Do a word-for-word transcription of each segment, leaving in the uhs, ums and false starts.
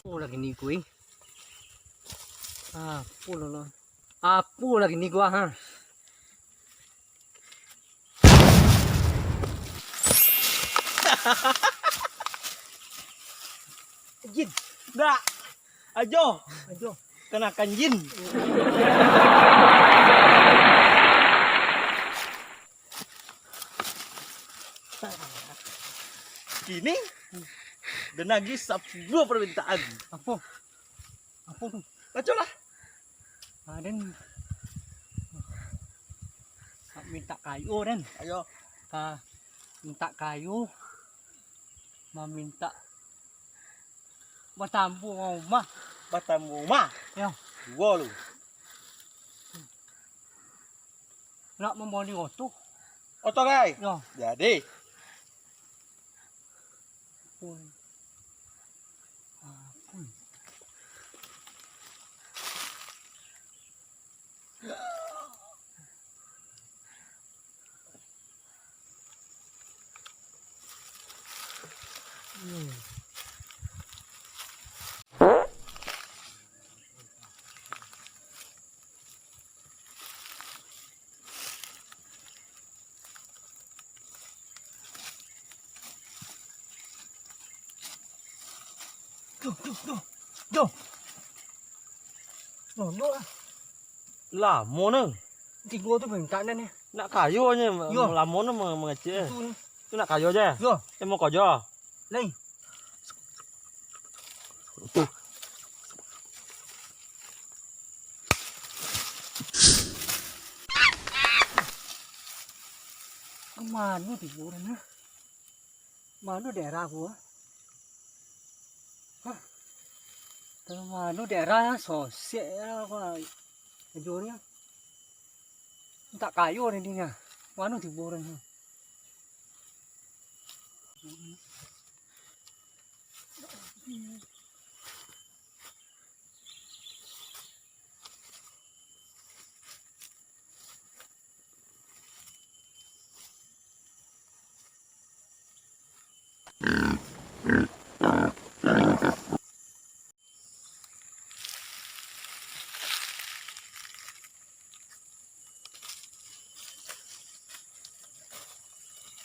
Apo lagi ni, kuy? Apo lo lo? Apo lagi ni gua, ha? Jin. Ndak. Ajo. Ajo. Kenakan jin. Kini, den agiah sapuluah permintaan. Apo? Apo tu? Bacolah. Ah, den. Mintak kayu, den. Ayo. Ka mintak kayu. Mamintak batambuah rumah. Batambuah rumah? Yo. Juo lu. Nak mambali oto. Oto, gai? Yo. Jadi. Pun. Ampun. Duh, duh, duh, duh. Duh, duh, ah. Lamo ne. Tigo tu mintak ne. Nak kayo nye, yo. Lamo ne mangecek. Itu ne. Tu nak kayo je. Yo. Emo ko jo. Lai. Ka mano tigo urang, ha? Mano daerah ko, ha? Hah? Ka mano daerah, sosek ko, ajo ni. Mintak kayo ni, ni, ha. Mano tigo urang, ha?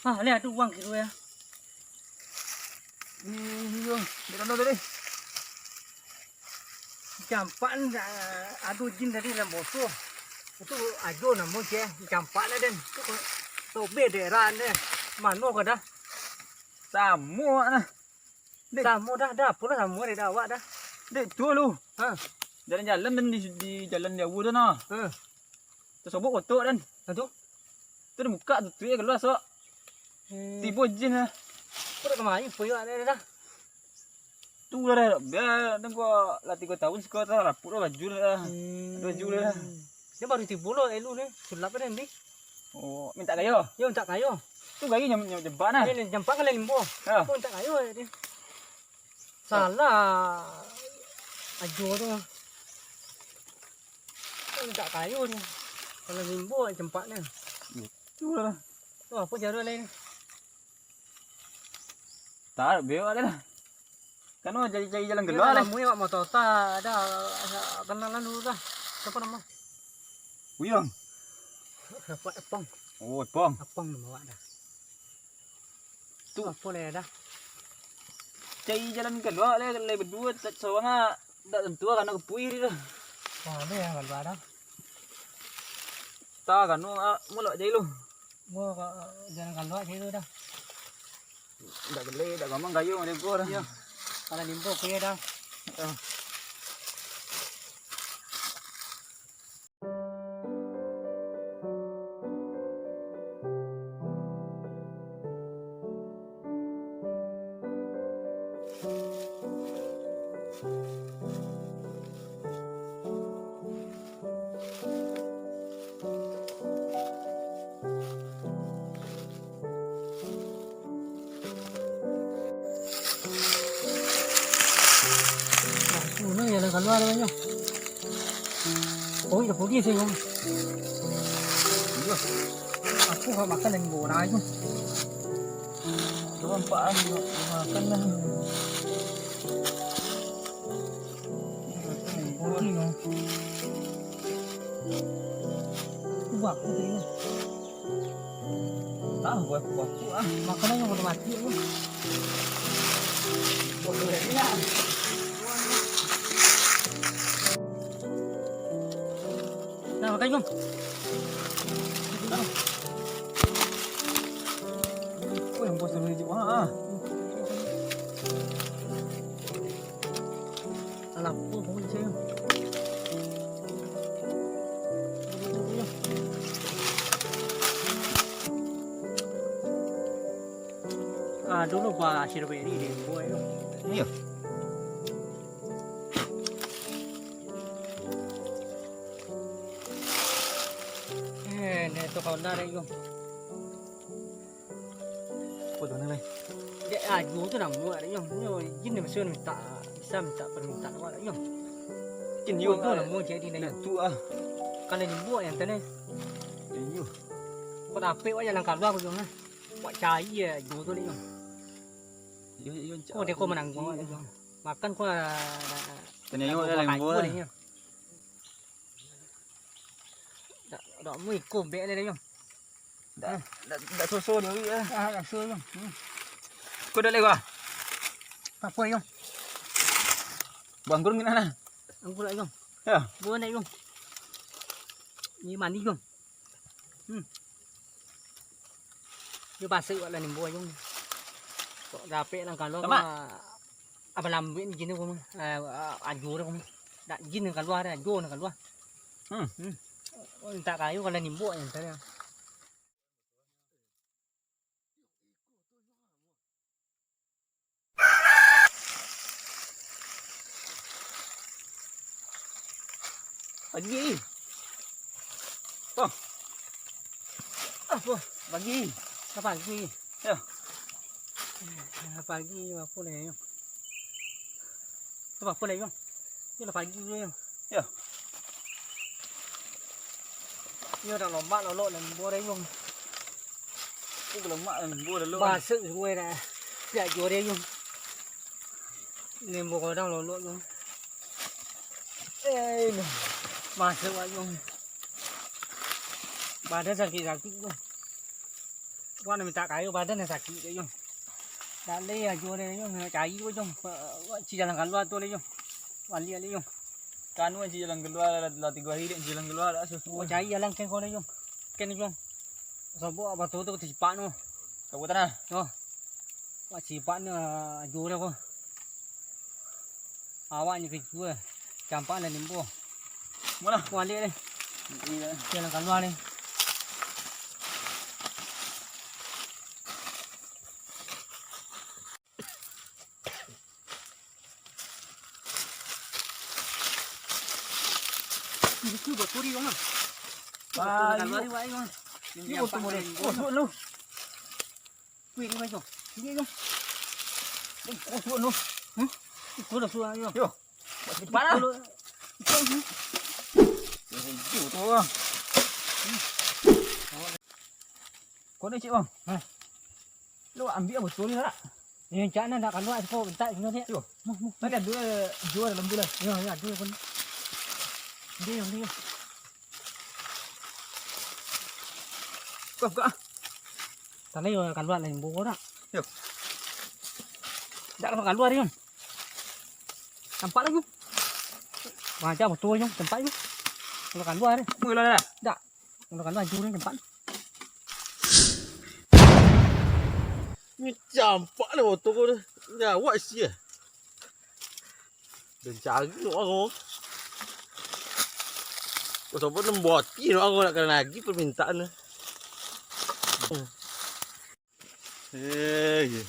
Ah, lihat tu uang kilo ya. Iyo, di mana tadi? Campak ni, ah, ado jin tadi dalam boso. Itu ajo namo je, campak lah den. Tu ko, tobe daerah ni. Mano ka dah? Samo ah. Dek. Samo dah, dah apo lah samo dek awak dah. Dek tu lu. Ha. Jalan-jalan dan di, di jalan jauah tu nah. Ha. Tasobok kotok dan. Ha tu. Tu dah buka tu, tu kalua sok. Hmm. Tibo jin lah. Kau dah kemari, puyuh ada dah. Tu lah dah, biar tengok lah tiga tahun siko tak rapuh lah baju dah. Hmm. Baju dah. Dia baru tibo lo elu ni, sulap dah ni. Oh, mintak kayo? Yo, mintak kayo. Tu gaya nyam, nyam jebak nah. Ni, ni jempak kan limbo. Ha. Kau mintak kayo dia. Salah. Ajo tu. Kau mintak kayo ni. Kalau limbo jempak ni. Tu lah. Tu apo cara lain? Tak, bewak dah lah. Kan awak cari-cari jalan keluar lah. Lamo awak motor tak ada, ada kenalan dulu dah. Siapa nama? Uyang. Siapa Epong? Oh, Epong. Epong nama awak dah. Tu. Apa lah dah? Cari jalan keluar lah, kalau berdua tak seorang ah, tak tentu lah, kena kepuih dia dah. Wah, ada yang keluar dah. Tak, kanu, ah, mulak cari lu. Gua ka-, jalan kalua cari tu dah. Dak gelek, dak gampang kayu mode gua dah. Iyo. Kalau limpo kuya dah. Ah. Nah, jalan kalua namonyo. Oh, iyo, pudi sih, Bang. Iyo. Aku gak makan yang murah itu. Coba empat an, makan lah. Buah aku tadi. Tahu buah aku, buah aku ah. Makanan yang udah mati aku. Nah, makan, Yong. Wah, yang bos sama hijau. Ah, ah. Alah, apa pun saya. Ah, dulu bah hasil beri ni buat tu. Iyo. Eh, ni tu kawan dah, Yong. Apa tu, Nang, lai? Dek, ajo tu namo, Yong. Nyo, jin ni mesti minta, bisa minta permintaan awak, Yong. Jin, Yong, tu ah, namo jadi, Nang. Dah tu ah. Kalau ni buat yang tadi. Iyo. Kau dapik awak jalan kaluar, Yong, lah. Awak cari ajo tu, Yong. Iyo, iyo, oh, dia kau cari. Menanggung awak, Yong. Makan kau, ah, tanya awak jalan buat. Dak, dak mau iko bek le, Yong. Dak, dak, dak soso dia, Wi, ah. Ah, dak soso, Yong. Hmm. Kau dak lewat? Apa, Yong? Bangkur ngina nah. Anggur lah, Yong. Ya. Gua naik, Yong. Ni mandi, Yong. Hmm. Yo pasai wak lah nimbo, Yong. Kok dapek nang kaluar, Mak. Kok, ah, abah lambuik ni jin ko mah. Ah, ah, ajo ko mah. Dak jin nang kaluar, ajo nang kaluar. Hmm. Hmm. Oh, minta kayu kalau nimbo yang tadi. Pagi. Bang. Apa? Pagi. Dah pagi. Ya. Dah pagi, apa dah, Yong? Apa, apa dah, Yong? Ni lah pagi dulu, Yong. Ya. Yo dah lomak lolok lah limbo dah, Yong. Aku lemak lah limbo dah, Yong. Masuk semua dah. Dak jual dia, Yong. Limbo kodang lolok, Yong. Eh, masuk lah, Yong. Badan sakit-sakit, Yong. Wak nak minta kayu, badan nan sakik, Yong. Dak leh ajo deh, Yong, nak cari ko, Yong. Wak, wak cari jalan kaluar tu leh, Yong. Baliak leh, Yong. Kanu cari jalan kaluar, lah, lah tigo hari dak jalan kaluar, dak suah. Wak cari jalan ken ko leh, Yong. Ken, Yong. Sobok abah tu, tu tasipak tu. Kabuatan ah? Oh. Wak sipak ni, ah, ajo deh ko. Awak ni kecua. Campak lah limbo. Malah. Baliak deh. Iyo. Jalan kaluar ni. Itu buat turi, Bang. Baik. Buat turi, Bang. Ini buat turi. Oh, buat lu. Wih, ni, Bang. Sini, Bang. Ni, oh, buat lu. Hah? Itu dah sudah, Bang. Yo. Buat cepat lah. Kalau itu, Bang. Itu tu, Bang. Kau ni, cik, Bang. Hah? Lu ambiak botol ni tak? Ni, cak nak, nak kaluar siko bentak siko, cik. Yo. Muh, muh. Tadi ado juo dalam tu lah. Yo, yo, ado pun. Dia, dia. Buka, buka. Tadi yo kaluar lain bau tak? Yo. Dak kaluar, kaluar, Yun. Nampak lagi. Macam betul, Yun, tempat, Yun. Kalau kaluar, eh. Mula dah. Dak. Kalau kaluar, jurang tempat. Ni campak lah motor ko tu. Nyawa sia. Dan cari nak orang. Kau sampai enam boti nak orang nak kena lagi permintaan tu. Eh, ye.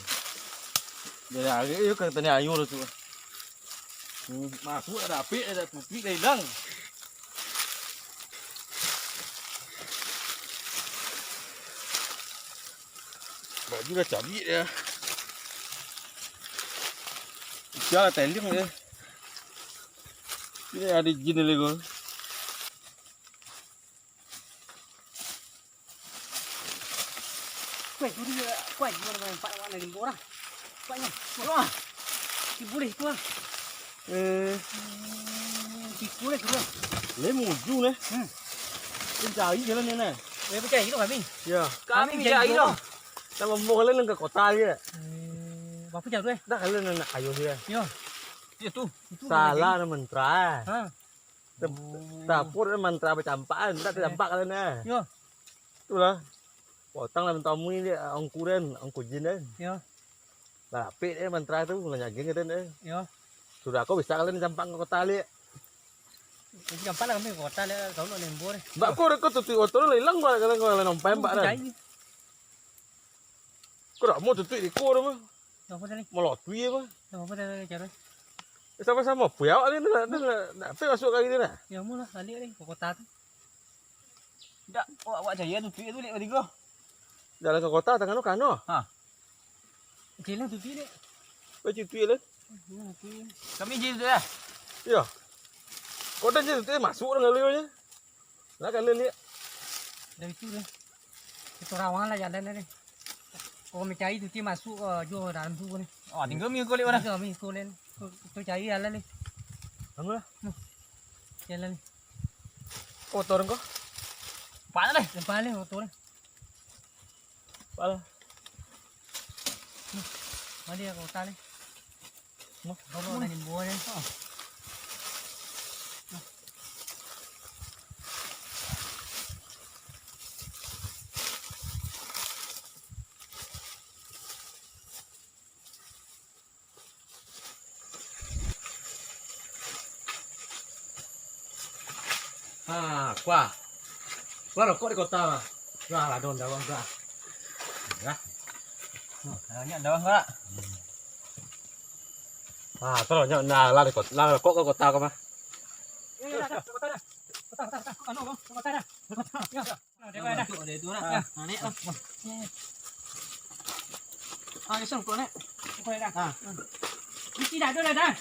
Dari hari tu kata ni ayu tu. Hmm, masuk dah dapik, dah tutup dah hilang. Baju dah cabik dah. Sia lah tanding dia. Ni ada jin lagi ko. Kuat tu dia, kuat juga dengan empat awak lagi orang. Kuatnya. Wah. Si boleh tu ah. Eh. Hmm, si Boleh, boleh. Lai muju neh. Hmm. Lai mancari jalan neh, neh. Lai mancari tu kami. Yo. Kami mancari tu. Nak mambaok kalian ka kota se. Hmm, apo caro tu, eh? Dah kalian nak kayo se. Yo. Itu tu. Itu salah lah mantra. Ha. Tap-, oh. Tapur mantra bacampakan, ndak tacampak kalian, eh. Yo. Itulah. Potang lah mantamui dek angku den, angku jin den. Yo. Lah apik dek mantra tu, lah nyaging kalian dek. Yo. Sudah ko bisa kalian campak ka kota dek. Jadi campak lah kami ka kota dek, kau nak nembor. Mbak ko dek ko tutuik motor lah ilang, kalian kalian nampai mbak dah. Ko dak mau tutuik di ko dah mah. Apo tadi? Malotui apo? Apo tadi caro? Eh, samo-samo puyau ni nak, nak, nak, nak, nak masuk ka kini nah. Yo, amuah lah, baliak deh, ka kota tu. Dak, awak, awak cari tu, tu, tu, lihat tigo. Jalan ka kota, tangan tu kano. Ha. Oke lah, tu, tu, dek. Kau cuti lah. Hmm, oke. Kami je tu lah. Yo. Kau dah je tu, masuk dah lalu je. Lah, kalian lihat. Dari tu deh. Itu rawangan lah jalan deh. Kau mancari tu, ti masuk, eh, jo dalam tu ni. Oh, tinggal mi ko lek mana? Tinggal mi ko lek. Kau, kau cari jalan ni. Anu lah. Hmm. Jalan ni. Motor kau? Lampak deh. Lampak deh motor ni. Lampak lah. Hmm. Mana dia kota ni? Mah, baru nak nimbun ni. Ha. Ha, kuah. Kuah rokok di kota, mah. Kuah lah, don daun, kuah. Ya. Nah, banyak daun, Kak. Ah, taruh nyo, nah, lah di kota, lah rokok ka kota ko mah. Yo, yo, dah, dah, kota dah. Kota, kota, kota. Anu, kota dah. Kota. Yo, yo. Nah, dia dah. Masuk dari tu lah. Ah. Nah, naik lah. Ah, geser kau naik. Kau naik dah. Ah. Mesti dah, dah, dah.